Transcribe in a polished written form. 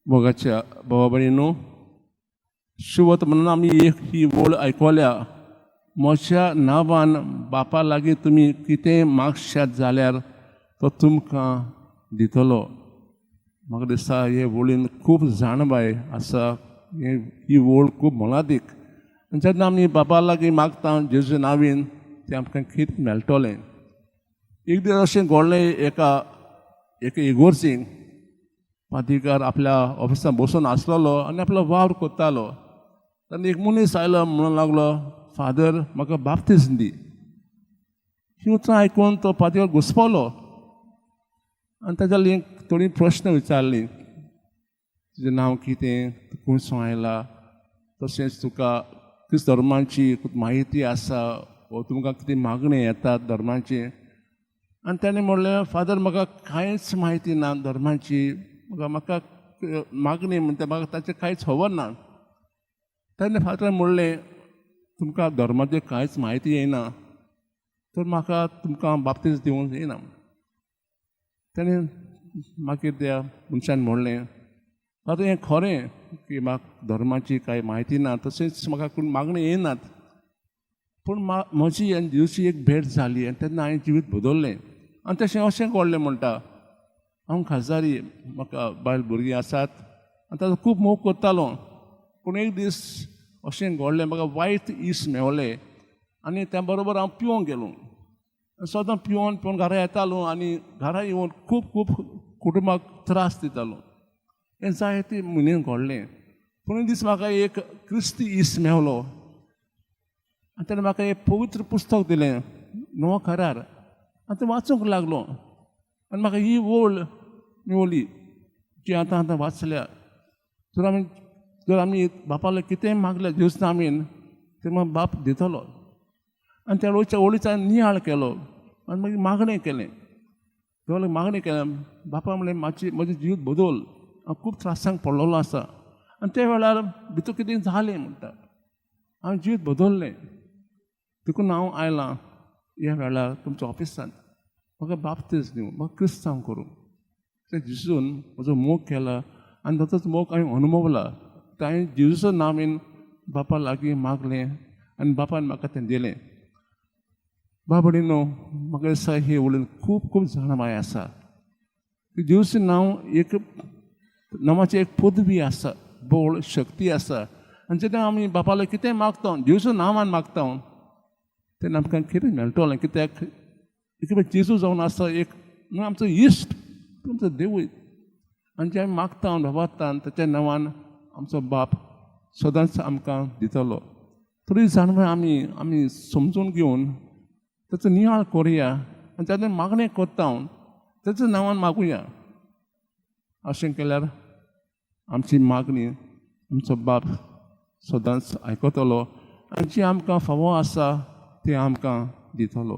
मोगाच्या भावा भयणींनो, शिवत म्हणून आमी एक ही वळ आयकल्या, म्हज्या नांवान बापा लागीं तुमी कितेंय मागशात जाल्यार तो तुमकां दितलो. म्हाका दिसता हे वळीन खूब जाणवाय आसा. ही वळ खूब मोलादीक आनी जेन्ना आमी बापा लागीं मागता जेजू नांवान, तें आमकां कितें मेळटलें. एक दीस अशें घडलें, एका एका इगोर्जीक पादीगार आपल्या ऑफिसान बसून आसलेलो आनी आपलो वावर करतालो. तेन्ना एक मनीस आयलो, म्हणूंक लागलो, "फादर, म्हाका बाप्तीज्म दी." ही उतरां आयकून तो पादीगार घुसपलो आनी ताच्या एक थोडी प्रश्न विचारली, "तुजें नांव कितें? तूं खंयसून आयला? तशेंच तुका क्रिस्त धर्माची म्हायती आसा वो तुमकां कितें मागणी येतात धर्माची?" आनी ताणें म्हणलें, "फादर, म्हाका कांयच म्हायती ना धर्माची. म्हाका म्हाका मागणी म्हणटा म्हाका ताचें कांयच खबर ना." तेन्ना फादरान म्हणलें, "तुमकां धर्माची कांयच म्हायती येना तर म्हाका तुमकां बाप्तीज दिवंक येना." ताणें मागीर त्या मनशान म्हणलें, "फादर, हें खरें की म्हाका धर्माची कांय म्हायती ना, तशेंच म्हाका कोण मागणी येनात, पूण म्हजी आनी जेजूची एक भेट जाली आनी तेन्ना हांवें जिवीत बदललें आनी तशें अशें घडलें म्हणटा. हांव काजारी, म्हाका बायल भुरगीं आसात आनी ताजो खूब मोग करतालो. पूण एक दीस अशें घडलें, म्हाका वायट इश्ट मेवले आनी त्या बरोबर हांव पिवंक गेलो. सदां पिवन पिवन घरा येतालो आनी घरा येवन खूब खूब कुटुंबाक त्रास दितालो. हें जायते म्हयने घडलें. पूण एक दीस म्हाका एक क्रिस्ती इश्ट मेवलो आनी ताणें म्हाका एक पवित्र पुस्तक दिलें, नवो करार, आनी तें वाचूंक लागलो आनी म्हाका ही वळ मेवली जी आतां आतां वाचल्या. जर आमी बापाले कितेंय मागलें जेजू नांवान, तें म्हाका बाप दितलो. आनी त्या वळीच्या वळीचा नियाळ केलो आनी मागीर मागणें केलें, देवाक मागणें केलें. बापा म्हणलें, मातशी म्हजें जिवीत बदल, हांव खूब त्रासांक पडलेलो आसा. आनी त्या वेळार भितर कितें जालें म्हणटा, हांवें जिवीत बदललें. देखून हांव आयलां ह्या वेळार तुमच्या ऑफिसांत, म्हाका बाप्तीज दिवं, म्हाका क्रिस्तांव करूं. ते जेजून म्हजो मोग केला आनी ताचोच मोग हांवें अनुभवला. तर हांवें जेजूचो नांवान बापा लागीं मागलें आनी बापान म्हाका तें दिलें." बाबडीनो, म्हाका दिसता ही वळीन खूब खूब जाणवाय आसा. जेजूचें नांव एक नांवाची एक पदवी आसा, बळ शक्ती आसा आनी जेन्ना आमी बापाले कितें मागता, जेजू नांवान मागता, तेन्ना आमकां कितें मेळटलें, कित्याक एक जेजू जावन आसा एक न्हू आमचो इश्ट, आमचो देवूय. आनी जें आमी मागता बाबातान, ताच्या नांवान आमचो बाप सदांच आमकां दितलो. थोडी जाणवाय आमी आमी समजून घेवन ताचो नियाळ करुया आनी ताचें मागणें करता, ताच्या नांवान मागुया. अशें केल्यार आमची मागणी आमचो बाप सदांच आयकतलो आनी जी आमकां फावो आसा ती आमकां दितलो.